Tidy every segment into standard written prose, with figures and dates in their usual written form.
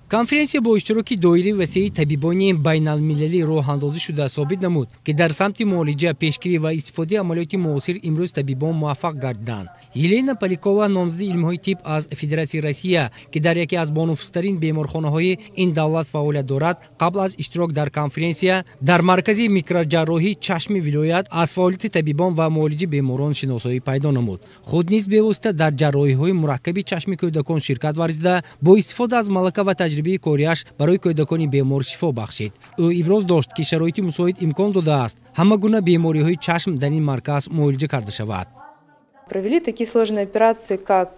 Конференсия бо иштироки доираи васеи табибони байналмилалӣ роҳандозӣ шуда собит намуд, ки дар самти муолиҷа, пешгирӣ ва истифодаи амалиёти муосир имрӯз табибон муваффақ гардиданд. Елена Полякова, номзади илмҳои тиб аз Федератсияи Россия, ки дар яке аз бонуфузтарин беморхонаҳои ин давлат фаъолият дорад, қабл аз иштирок дар конференсия дар маркази микроҷарроҳии чашми вилоят аз фаъолияти табибон ва муолиҷи беморон шиносоӣ пайдо намуд. Худ низ бевосита дар ҷарроҳиҳои мураккаби чашми кӯдакон ширкат варзида, бо истифода аз малака ва таҷрибаи кориаш барои кӯдакони бемор шифо бахшид. Ӯ иброз дошт, ки шароити мусоид имкон додааст ҳама гуна бемориҳои чашм дар ин марказ муолиҷа карда шавад. Провели такие сложные операции, как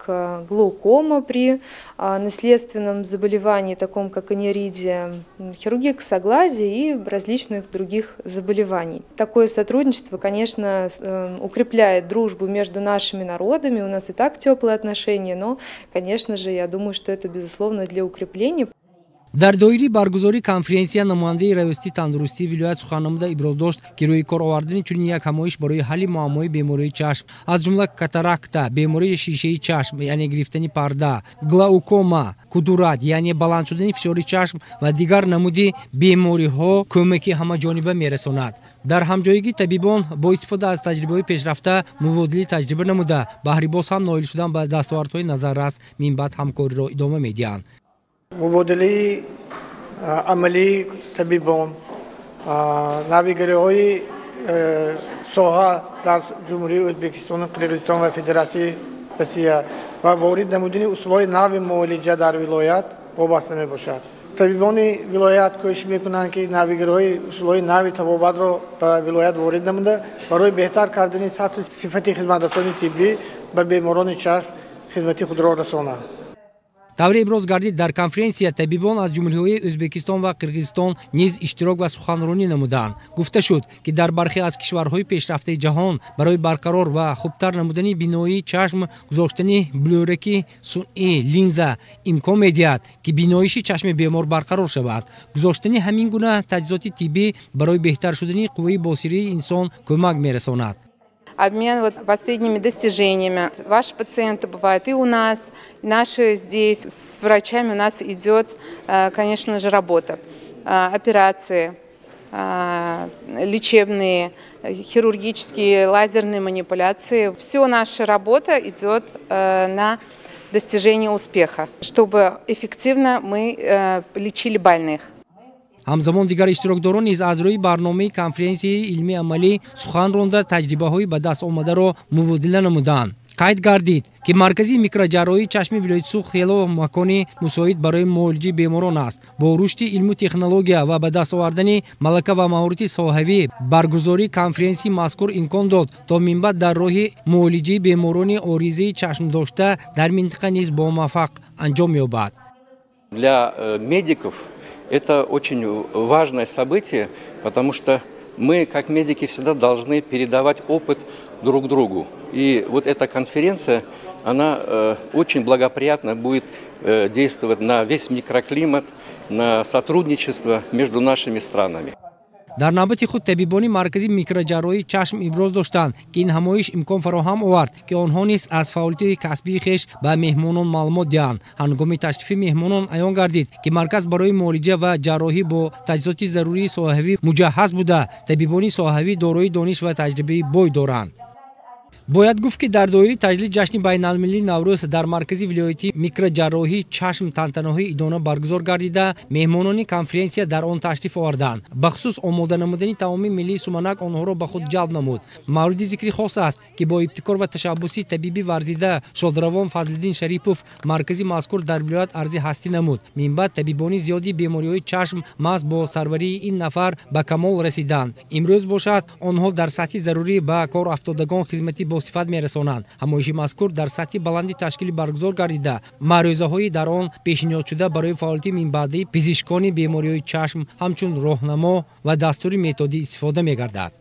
глаукома при наследственном заболевании, таком как аниридия, хирургия косоглазия и различных других заболеваний. Такое сотрудничество, конечно, укрепляет дружбу между нашими народами. У нас и так теплые отношения, но, конечно же, я думаю, что это, безусловно, для укрепления. Дар доираи баргузории конференсия намояндаи Раёсати тандурустии вилоят сухан намуда иброз дошт, ки рӯи кор овардани чунин як ҳамоиш барои ҳалли муаммои бемории чашм, аз ҷумла катаракта, бемории шишаи чашм, яъне гирифтани парда, глаукома, кудурат, яъне баланд шудани фишори чашм ва дигар намуди бемориҳо кӯмаки ҳамаҷониба мерасонад. Дар ҳамҷоягӣ табибон бо истифода аз таҷрибаҳои пешрафта мубодилаи таҷриба намуда, баҳри боз ҳам ноил шудан ба дастовардҳои назаррас минбаъд ҳамкориро идома медиҳанд. Мубодилаи амалии табибон, навигариҳои соҳа дар Ҷумҳурии Ӯзбекистону Қирғизистон ва Федератсияи Россия ва ворид намудани усулҳои нави муолиҷа дар вилоят вобаста мебошад. Табибони вилоят кӯшиш мекунанд, ки навигариҳои усулҳои нави табобатро ба вилоят ворид намуда, барои беҳтар кардани сатҳи сифати хизматрасонии тиббӣ ба беморони чашм хизмати худро расонанд. Тавре иброз гардид, дар конференсия табибон аз ҷумҳуриҳои Ӯзбекистон ва Қирғизистон низ иштирок ва суханронӣ намуданд. Гуфта шуд, ки дар бархе аз кишварҳои пешрафтаи ҷаҳон барои барқарор ва хубтар намудани биноии чашм гузоштани булӯраки сунъӣ, линза, имкон медиҳад, ки биноиши чашми бемор барқарор шавад. Гузоштани ҳамин гуна таҷҳизоти тиббӣ барои беҳтар шудани қувваи босирии инсон кӯмак мерасонад. Обмен вот последними достижениями. Ваши пациенты бывают и у нас, и наши здесь. С врачами у нас идет, конечно же, работа. Операции, лечебные, хирургические, лазерные манипуляции. Все наша работа идет на достижение успеха, чтобы эффективно мы лечили больных. Ҳамзамон дигар иштирокдорон низ аз рӯи барномаи конференсияи илмии амалӣ сухан ронда, таҷрибаҳои ба даст омадаро мубодила намуданд. Қайд гардид, ки маркази микроҷарроҳии чашми вилояти Суғд хело макони мусоид барои муолиҷаи беморон аст. Бо рушди илму технология ва ба даст овардани малака ва маҳорати соҳавӣ баргузории конференсияи мазкур имкон дод, то минбаъд дар роҳи муолиҷаи беморони оризаи чашмдошта дар минтақа низ бомуваффақ анҷом ёбад. Для медиков это очень важное событие, потому что мы, как медики, всегда должны передавать опыт друг другу. И вот эта конференция, она очень благоприятно будет действовать на весь микроклимат, на сотрудничество между нашими странами. Дар навбати худ табибони маркази микроҷарроҳии чашм иброз доштанд, ки ин ҳамоиш имкон фароҳам овард, ки онҳо низ аз фаъолияти касбии хеш ба меҳмонон маълумот диҳанд. Ҳангоми ташрифи меҳмонон аён гардид, ки марказ барои муолиҷа ва ҷарроҳӣ бо таҷҳизоти зарурии соҳавӣ муҷаҳҳаз буда, табибони соҳавӣ дорои дониш ва таҷрибаи бой доранд. Бояд гуфт, ки дар доираи таҷлили ҷашни байналмилалии Наврӯз дар маркази вилоятии микроҷарроҳии чашм тантанаҳои идона баргузор гардида, меҳмонони конференсия дар он ташриф оварданд. Бахусус омода намудани таоми миллии суманак онҳоро ба худ ҷалб намуд. Мавриди зикри хос аст, ки бо ибтикор ва ташаббуси табиби варзида шодравон Фазлиддин Шарипов маркази мазкур дар вилоят арзи ҳастӣ намуд. Минбаъд табибони зиёди бемориҳои чашм маҳз бо сарварии ин нафар ба камол расиданд. Имрӯз бошад, онҳо дар сатҳи зарурӣ ба кор афтодагон хизмати босифат мерасонанд. Ҳамоиши мазкур дар сатҳи баланди ташкилӣ баргузор гардида, маърӯзаҳои дар он пешниҳодшуда барои фаъолияти минбаъдаи пизишкони бемориҳои чашм ҳамчун роҳнамо ва дастури методӣ истифода мегардад.